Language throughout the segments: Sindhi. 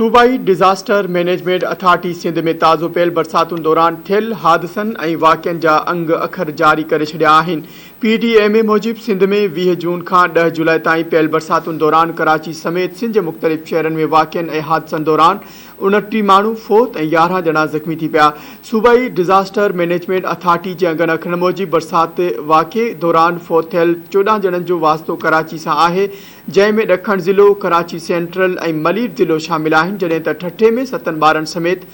صوبائي ڊزاسٽر مئنيجمينٽ اٿارٽي سنڌ ۾ تازو پيل برساتن دوران ٿيل حادثن ۽ واقعن جا انگ اکر جاري ڪري ڇڏيا آهن. پي ڊي ايم اي موجب سنڌ ۾ 20 جون کان 10 جولاء تائين پيل برساتن دوران ڪراچي سميت سنڌ جي مختلف شهرن ۾ واقعن ۽ حادثن دوران 29 ماڻهو فوت ۽ 11 ڄڻا زخمي ٿي پيا. صوبائي ڊزاسٽر مئنيجمينٽ اٿارٽي جي انگن اکرن موجب برسات واقعي دوران فوت ٿيل 14 ڄڻن جو واسطو ڪراچي سان آهي جنهن ۾ ڏکڻ ضلعو، ڪراچي سينٽرل ۽ ملير ضلعو شامل آهن، جڏهن ته ٺٽي ۾ ستن ٻارن سميت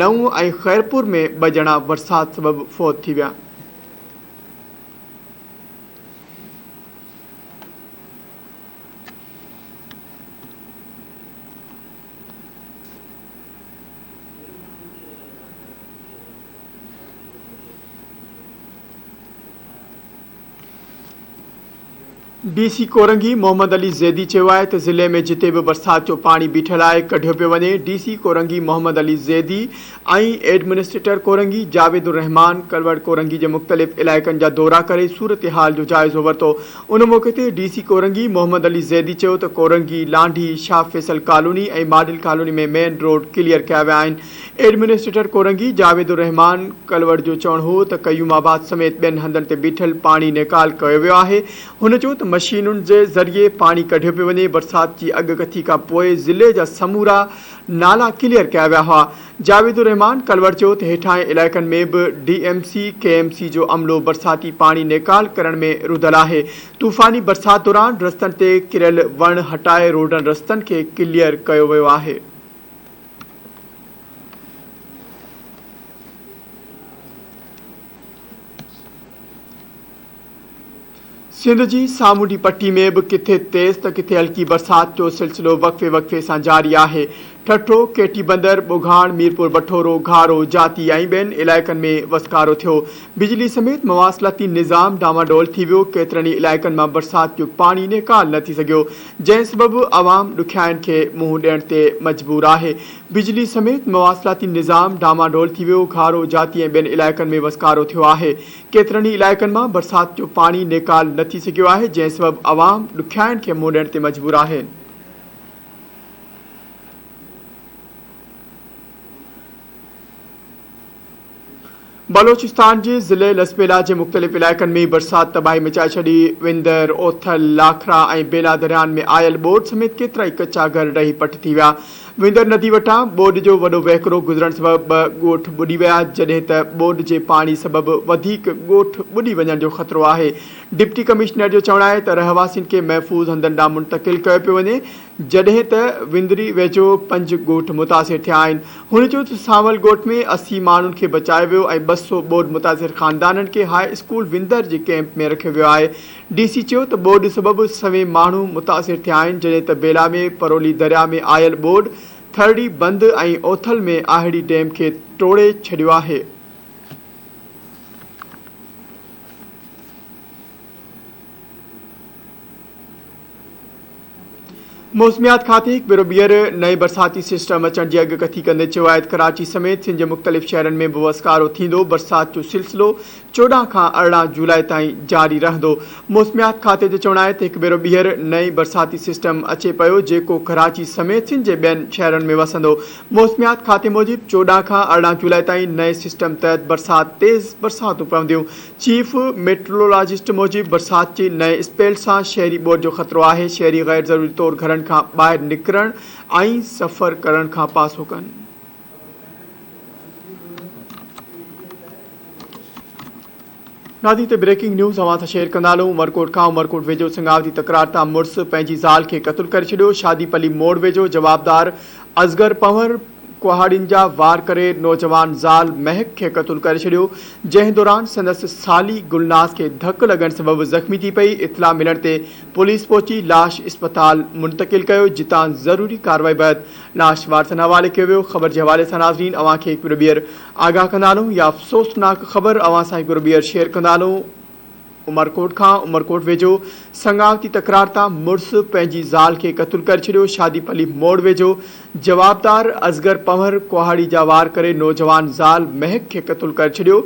نو ۽ خيرپور ۾ ٻه ڄڻا برسات سبب فوت ٿي ويا. ڊي سي ڪورنگي محمد علي زيدي چيو آهي ته ضلعي ۾ جتي به برسات جو پاڻي بيٺل آهي ڪڍيو پيو وڃي، D C Korangi Muhammad Ali Zaidi ۽ administrator Korangi Javed ur-Rehman Kalhoro Korangi جي مختلف علائقن جا دورا ڪري صورتحال جو جائزو ورتو. ان موقعي تي ڊي سي ڪورنگي محمد علي زيدي چيو ته Korangi, Landhi, Shah Faisal colony ۽ model colony ۾ main road clear ڪيا ويا آهن. ايڊمنسٽريٽر ڪورنگي جاويد الرحمان ڪلوڙ جو چوڻ هو ته قيوم آباد سميت ٻين هنڌن تي بيٺل پاڻي نيڪال ڪيو ويو آهي. هن چيو ته مشينن جي ذريعي پاڻي ڪڍيو پيو وڃي، برسات جي اڳڪٿي کان پوء ضلعي جا سمورا نالا ڪليئر ڪيا ويا هئا. جاويد الرحمان ڪلوڙ چيو ته هيٺاهين علائقن ۾ به D M C, K M C جو عملو برساتي پاڻي نيڪال ڪرڻ ۾ رڌل آهي. طوفاني برسات دوران رستن تي ڪريل وڻ هٽائي روڊن رستن کي ڪليئر ڪيو ويو آهي. سنڌ جي سامونڊي پٽي ۾ به ڪٿي تيز ته ڪٿي هلڪي برسات جو سلسلو وقفي وقفي سان جاري آهي. ٺٽو، ڪيٽي بندر، ٻگهاڻ، ميرپور بٺورو، گهارو، جاتي ۽ ٻين علائقن ۾ وسڪارو ٿيو. بجلي سميت مواصلاتي نظام ڊانواڊول ٿي ويو، ڪيترن ئي علائقن مان برسات جو پاڻي نيڪال نه ٿي سگهيو، جنهن سبب عوام ڏکيائين کي منهن ڏيڻ تي مجبور آهي. بجلي سميت مواصلاتي نظام ڊانواڊول ٿي ويو، گهارو، جاتي ۽ ٻين علائقن ۾ وسڪارو ٿيو آهي. ڪيترن ئي علائقن مان برسات جو پاڻي نيڪال نه ٿي سگهيو آهي، جنهن سبب عوام ڏکيائين کي منهن ڏيڻ تي مجبور آهن. بلوچستان جي ضلعي لسٻيلا جي مختلف علائقن ۾ برسات تباهي مچائي ڇڏي، وندر، اوٿل، لاکرا ۽ بيلا دريائن ۾ آيل ٻوڏ سميت ڪيترائي ڪچا گهر ڊهي پٽ ٿي ويا. وندر ندي وٽان ٻوڏ جو وڏو وهڪرو گذرڻ سبب ٻه ڳوٺ ٻڏي ويا، جڏهن ته ٻوڏ جي پاڻي سبب وڌيڪ ڳوٺ ٻڏي وڃڻ جو خطرو آهي. ڊپٽي ڪمشنر جو چوڻ آهي ته رهواسين کي محفوظ هنڌن ڏانهن منتقل ڪيو پيو وڃي، جڏهن ته وندري ويجهو پنج ڳوٺ متاثر ٿيا آهن. هن چيو ته سانول ڳوٺ ۾ 80 ماڻهن کي بچايو ويو ۽ 200 ٻوڏ متاثر خاندانن کي هاء اسڪول وندر جي ڪئمپ ۾ رکيو ويو آهي. ڊي سي چيو ته ٻوڏ سبب سوين ماڻهو متاثر ٿيا آهن جڏهن ته بيلا ۾ پرولي درياء ۾ آيل ٻوڏ ٿرڙي بند ۽ اوٿل ۾ آهڙي ڊيم کي ٽوڙي ڇڏيو آهي. موسميات کاتي هڪ ڀيرو ٻيهر نئين برساتي سسٽم اچڻ جي اڳڪٿي ڪندي چيو آهي ته ڪراچي سميت سنڌ جي مختلف شهرن ۾ به وسڪارو ٿيندو، برسات جو سلسلو 14 کان 18 جولاء تائين جاري رهندو. موسميات کاتي جو چوڻ آهي ته هڪ ڀيرو ٻيهر نئين برساتي سسٽم اچي پيو جيڪو ڪراچي سميت سنڌ جي ٻين شهرن ۾ وسندو. موسميات کاتي موجب 14 کان 18 جولاء تائين نئين سسٽم تحت برسات تيز برساتون پونديون. چيف ميٽرولوجسٽ موجب برسات جي نئين اسپيل سان شهري ٻوڏ جو خطرو آهي، شهري غير ضروري طور گهرن کان ٻاهر نڪرڻ ۽ سفر ڪرڻ کان پاسو ڪن. ناظرين هتي بريڪنگ نيوز اوهان سان شيئر ڪندا هلون عمرڪوٽ کان عمرڪوٽ ويجهو سنگاوتي تڪرار تان مڙس پنهنجي زال کي قتل ڪري ڇڏيو شادي پلي موڙ ويجهو جوابدار اصغر پنهور ڪهاڙين جا وار ڪري نوجوان زال مهڪ کي قتل ڪري ڇڏيو، جنهن دوران سندس سالي گلناز کي ڌڪ لڳڻ سبب زخمي ٿي پئي، اطلاع ملڻ تي پوليس پهچي لاش اسپتال منتقل ڪيو، جتان ضروري ڪارروائي بعد لاش وارثن حوالي ڪيو ويو، خبر جي حوالي سان ناظرين اوهان کي هڪ ڀيرو ٻيهر آگاهه ڪندا هلون، اها افسوسناڪ خبر اوهان سان هڪ ڀيرو ٻيهر شيئر ڪندا هلون. عمرڪوٽ کان عمرڪوٽ ويجهو سڱاوتي تڪرار تان مڙس پنهنجي زال کي قتل ڪري ڇڏيو، شادي پلي موڙ ويجهو جوابدار اصغر پنهور ڪهاڙي جا وار ڪري نوجوان زال مهڪ کي قتل ڪري ڇڏيو،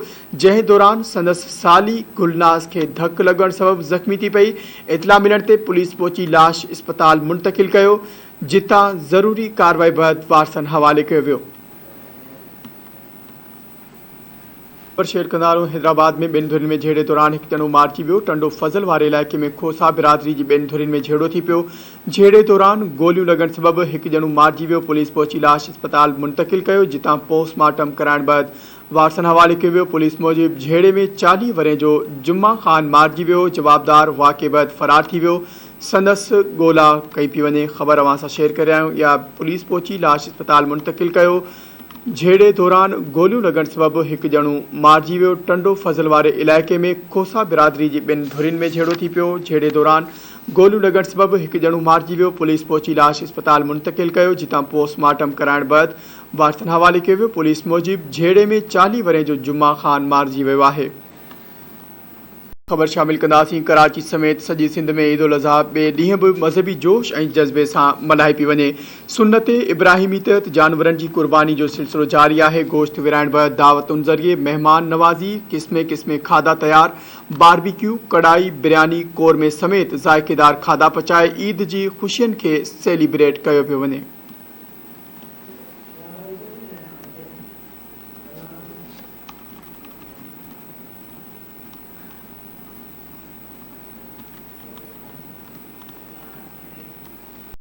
جنهن دوران سندس سالي گلناز کي ڌڪ لڳڻ سبب زخمي ٿي پئي، اطلاع ملڻ تي پوليس پهچي لاش اسپتال منتقل ڪيو، جتان ضروري ڪارروائي بعد وارثن حوالي ڪيو ويو. خبر شيئر ڪندا هلون حيدرآباد ۾ ٻن ڌرين ۾ جهيڙي دوران هڪ ڄڻو مارجي ويو، ٽنڊو فضل واري علائقي ۾ کوسا برادري جي ٻن ڌرين ۾ جهيڙو ٿي پيو، جهيڙي دوران گوليون لڳڻ سبب هڪ ڄڻو مارجي ويو، پوليس پهچي لاش اسپتال منتقل ڪيو، جتان پوسٽ مارٽم ڪرائڻ بعد وارثن حوالي ڪيو ويو، پوليس موجب جهيڙي ۾ 40 ورهين جو جمعه خان مارجي ويو، جوابدار واقعي بعد فرار ٿي ويو، سندس ڳولا ڪئي پئي وڃي، خبر اوهان سان شيئر ڪري رهيا آهيون، اها پوليس پهچي لاش اسپتال منتقل ڪيو. جهيڙي دوران گوليون لڳڻ سبب هڪ ڄڻو مارجي ويو، ٽنڊو فضل واري علائقي ۾ کوسا برادري جي ٻن ڌرين ۾ جهيڙو ٿي پيو، جهيڙي دوران گوليون لڳڻ سبب هڪ ڄڻو مارجي ويو، پوليس پهچي لاش اسپتال منتقل ڪيو، جتان پوسٽ مارٽم ڪرائڻ بعد وارثن حوالي ڪيو ويو، پوليس موجب جهيڙي ۾ 40 ورهين جو جمعه خان مارجي ويو آهي. خبر شامل ڪنداسين ڪراچي سميت سڄي سنڌ ۾ عيد الاضحيٰ ٻئي ڏينهن به مذهبي جوش ۽ جذبي سان ملهائي پئي وڃي سنت ابراهيمي تحت جانورن جي قرباني جو سلسلو جاري آهي گوشت ورهائڻ بعد دعوتن ذريعي مهمان نوازي قسمين قسمين کاڌا تيار باربيڪيو ڪڙائي برياني قورمي سميت ذائقيدار کاڌا پچائي عيد جي خوشين کي سيليبريٽ ڪيو پيو وڃي.